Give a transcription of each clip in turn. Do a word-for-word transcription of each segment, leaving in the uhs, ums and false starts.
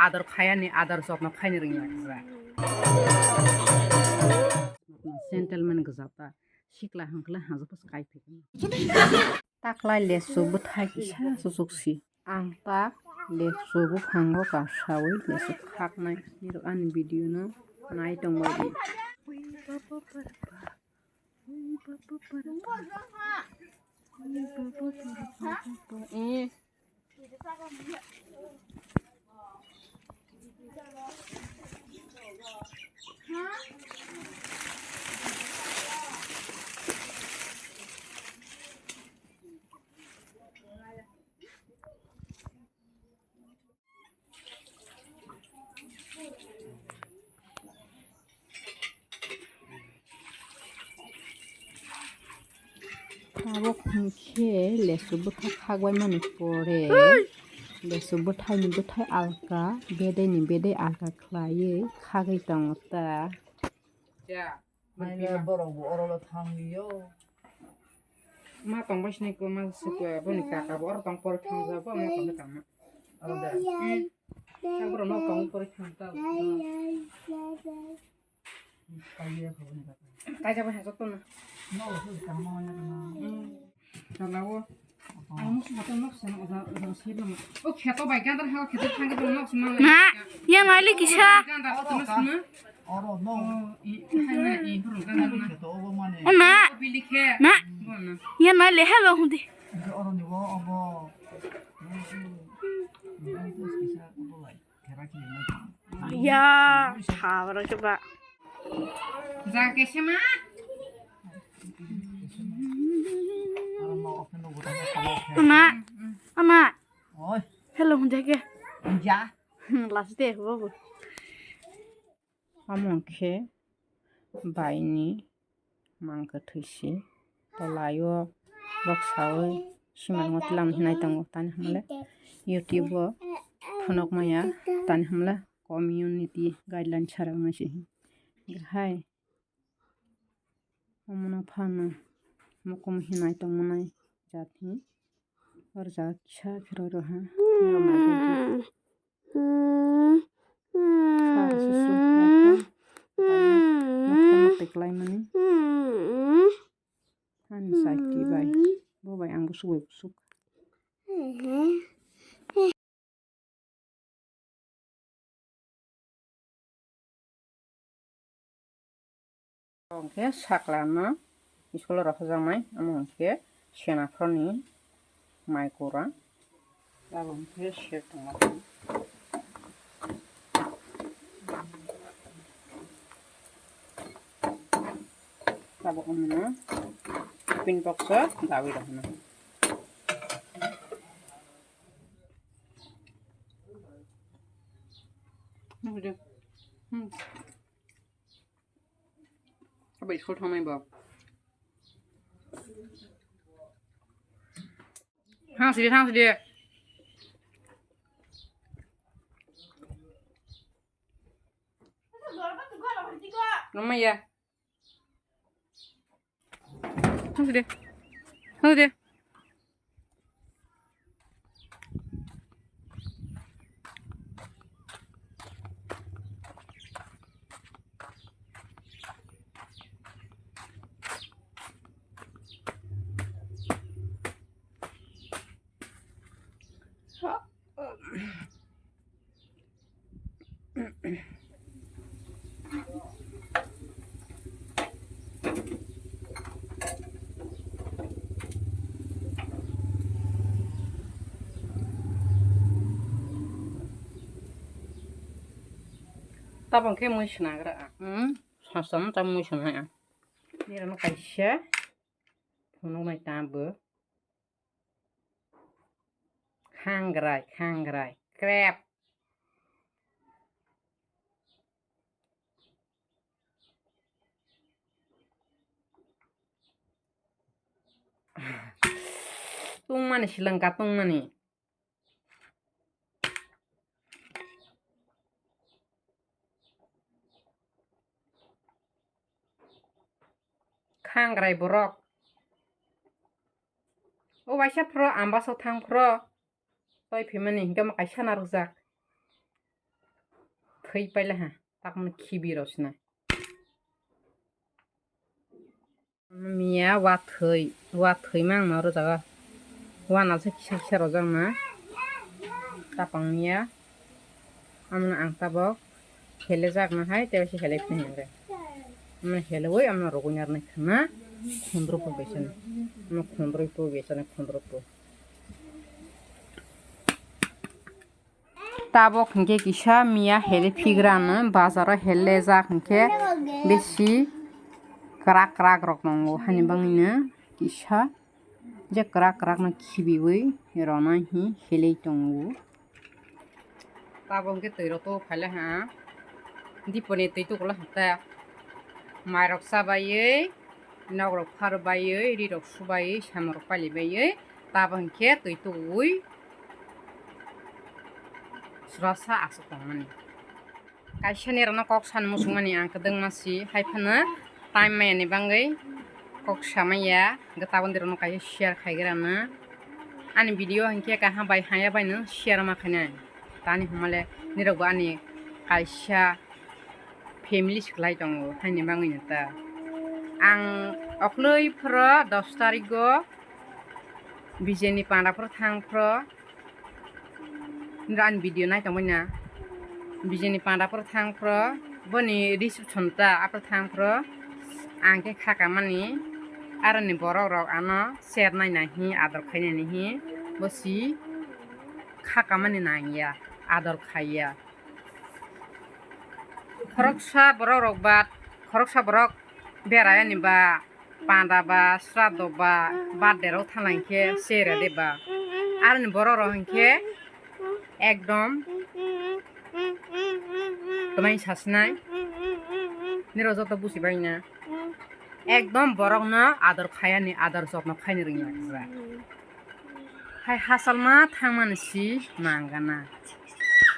Ador khayani, ador jotno khaini rwngya kisa. Gentleman gajata. Sikla hwnkhe hajok bwswk kai phaikha. Taklai lesu bwthai kisa suchuk si. Ang tak lesu buphango kasawi lesu khaknai. Nirok ani video no nai tongbai di. Eh. Tabuk hwnkhe lesu bwthai khakbai mani pore, lesu bwthaini bwthai alka, bedeini bedei alka khlaiwi khagwi tongo ta. Naila borok bo oro lo thang liyo. Ma tong bai sini ko ma se ko boni kaka bo oro tong por thang ja bo ma tong tang ma. Oro da. Hmm. Sa boro no tong por thang ta. Kaliya ko boni kaka. Kai ja ba ha jotto na. No ko tang ma ya na. Hmm. Jala o. Ang musu hato nok sana oja oja sir lama. O kheto bai gandar ha kheto thang ko nok sana. Na, ya nai le kisa. Gandar to nok sana. Oro no. Oh, i, i, i, i, bro, gana, gana. Kheto obo mane. Ona. Bili khe. Na. Bona. Ya na le hello hundi. Oro ni bo obo. Kisa obo lai. Kera khe nai. Ya, khabra khe ba. Ja khe se ma. Oro no open no butang khe. Ona. Ona. Oi. Hello hundi khe. Ja. Last day bobo. Omo khe baini mang kwthwi se tolai o boksawi simango tlam hinai tongo tani hwnle YouTube o phunuk maya tani hwnle community guideline sara wngwi se hai omono phano mukumu hinai tongmani jat hi. Oro jaga kisa khe rw rw ha. Nirok nai tong khe. Kha susu kha. Nokha nok teklai mani. Ani side bai. Bo bai ang busuk bai busuk. Hwnkhe sakla no school o rohorjaknai, omo hwnkhe senaphorni mai kura. Abo hwnkhe sir tongma. Abo omono tin box o dawi rohornai. Hmm. Abo school thangnai bo. Thang sidi, thang sidi. Romaya. Thang sidi. Thang sidi. Tabang khe mui swnagra ang. Hmm, sasam ta mui swnai ang. Nirano kaisa phunuknai ta bo. Khangrai, khangrai, crab. Tungmani silangka tungmani. Khangrai borok. O waisa phro, ambasao thang phro. Toi phimani hinkhe mo kaisa narwkjak. Twi paila ha, takmani khibi rosna. Miya wathwi, wathwi mang no rwjago. Wana se kisa kisa rojak na. Tapang miya. Amno ang tabok helejak na hai, tei se helai phini hwnwi. Amno helewui amno rogwi narwkna khwna khundruk po besani. Amno khundruk po besani, khundruk po. Tabok hinkhe kisa miya heli phigrano, bazaro helejak hinkhe bisi kwrak kwrak rok tongo, hani bangwino kisa je kwrak kwrak no khibiwi rona hi helei tongo. Tabok hinkhe twi rok tubu phaile ha, diponi twi tubulo ha ta, mairok chabaiwi, nokrok pharwbaiwi, rirok subaiwi, samorok pailibaiwi, tabok hinkhe twi tubuwi. Srasa aswk tongmani. Kaisa nirokno kok sani muchungmani ang kwdwngma si, hai phano time maya ni bagwi kok samaya, hwnkhe tabuk nirokno kaisa share khaigrana. Ani video hinkhe kaham bai haya bai no share ma khainai. Tani hwnmale nirokbo ani kaisa family swklai tongo, haini bagwi no ta. Ang okloi phoro dos tarigo Bijeni panda phoro thang phoro. Nira ani video nai tongmani na. Bijeni panda phoro thang phoro. Boni reception ta aphoro thang phoro. Ang khe kha kamani. Aroni borok rok ano cher nai nai hi ador khai nai hi. Bo si kha kamani nang ya. Ador khai ya. Khoroksa borok rok ba, khoroksa borok berai ani ba, panda ba, sraddho ba, birthday rok thala hinkhe chere de ba. Aroni borok rok hinkhe ekdom twmai sasinai. Nirok joto busi bai na. Ekdom borok no ador khayani, ador jotno khaini rwngya kisa. Hai hasalma thangmani si mangana.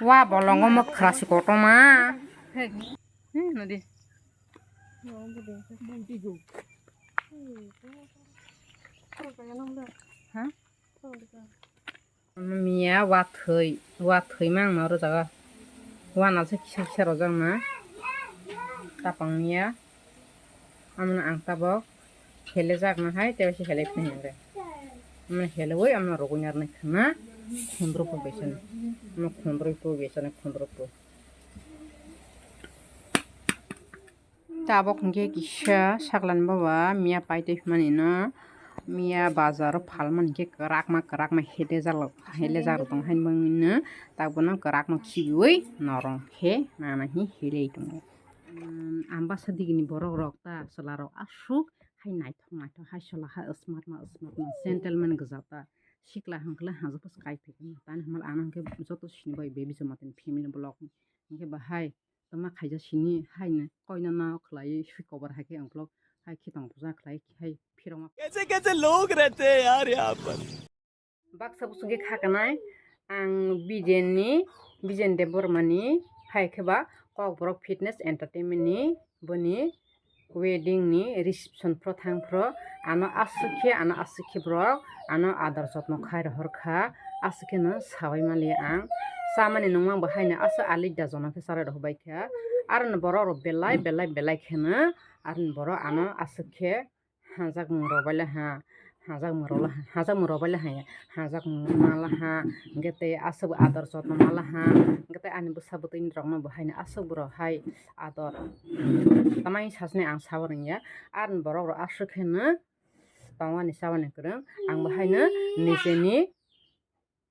Wa bolongo mokra si kotorma. Hmm, nadi. Ha? Miya wathwi, wathwi mang no rwjago. Wana se kisa kisa rwjak na. Tapang miya. Amno ang tabok helejak na hai, tei se helai phini hwnwi. Amno helewui amno rogwi narwkna khwna khundruk po besani. Amno khundruk po besani, khundruk po. Tabok hinkhe kisa saklan baba miya pai twi phimani no, miya bazar o phalmani hinkhe kwrakma kwrakma helejak, helejak rok tong haino bangwino, tabukno kwrakno khibiwi norok khe nana hi helei tongo. Umm, ambasa digini borok rok ta chwla rok aswk hai naithok naithok hai chwla hai smart ma smart ma gentleman gwja ta, sikla hwnkhe le hajak bwswk kai phaikhe tani hwnba ano hwnkhe joto sinibai baby joma tini family block hwnkhe bahai tongma khaija sini haino koinano khlaiwi swi kobar hai khe uklok hai khitong puja khlai hai phirokma. कैसे कैसे लोग रहते हैं यार यहाँ पर। Baksa bwswk khe kha kanai ang Bijen ni, Bijen Debbarma ni, hai khe ba Kokborok Fitness Entertainment ni boni wedding ni reception phro thang phro ano aswk khe, ano aswk khe borok ano ador jotno khai rohor kha, aswk khe no sabai mali ang. Chamani nungma bo haino aswk alida jono khe charai rohor bai kha, aroni borok rok belai belai belai khe no aroni borok ano aswk khe Hajakmung rok bai le ha, hajakmung rok le ha, hajakmung rok bai le ha, hajakmung ma la ha, hwnkhe tei aswk ador jotno ma la ha, hwnkhe tei ani bwsa bwtwi rok no bo haino aswk borok hai ador tamai sasni ang sabo rwngya, aroni borok rok aswk khe no tongmani chabani kwrwng, ang bo haino nijeni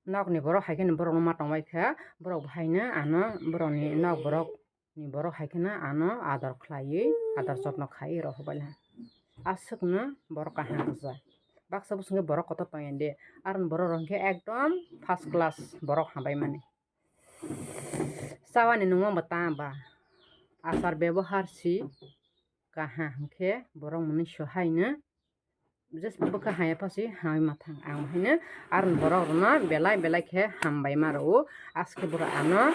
nokni borok hai kheno borokno ma tongbai kha, borok bo haino ano borokni nok borok ni borok hai kheno ano ador khlaiwi, ador jotno khaiwi rohor bai le ha. Aswkno borok kaham rwjak. Baksa bwswk khe borok kotor tongya de. Aroni borok rok hwnkhe ekdom first class borok hambai mani. Chawani nungma bo tama ba. Achar bebohar si kaham hwnkhe borok mwnwi so haino. Just bwkha haya pha si hamwi ma thang. Ang haino aroni borok rokno belai belai khe hambai ma rwo. Aswk borok ano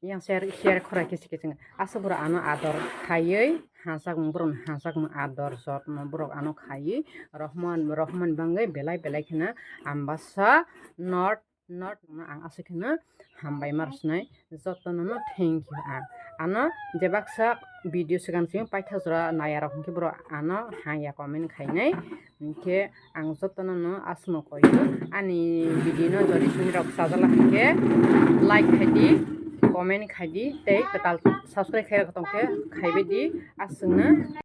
yang share, share khwrai khe se khe chwng aswk borok ano ador khaiwi hachakmung, borokni hachakmung ador jotno borok ano khaiwi rohorma, rohormani bagwi belai belai kheno Ambasa North Not no ang aswk kheno hambai ma rwsnai, jotono no thank you ang. Ano je baksa video swkang simi paitha jora naya rok hwnkhe borok ano hangya comment khainai. Hwnkhe ang jotono no aswkno koyo, ani video no jodi simi rok chajala hwnkhe like khaidi, comment khaidi tei kwtal subscribe khairok tongkhe khaibaidi aswkno.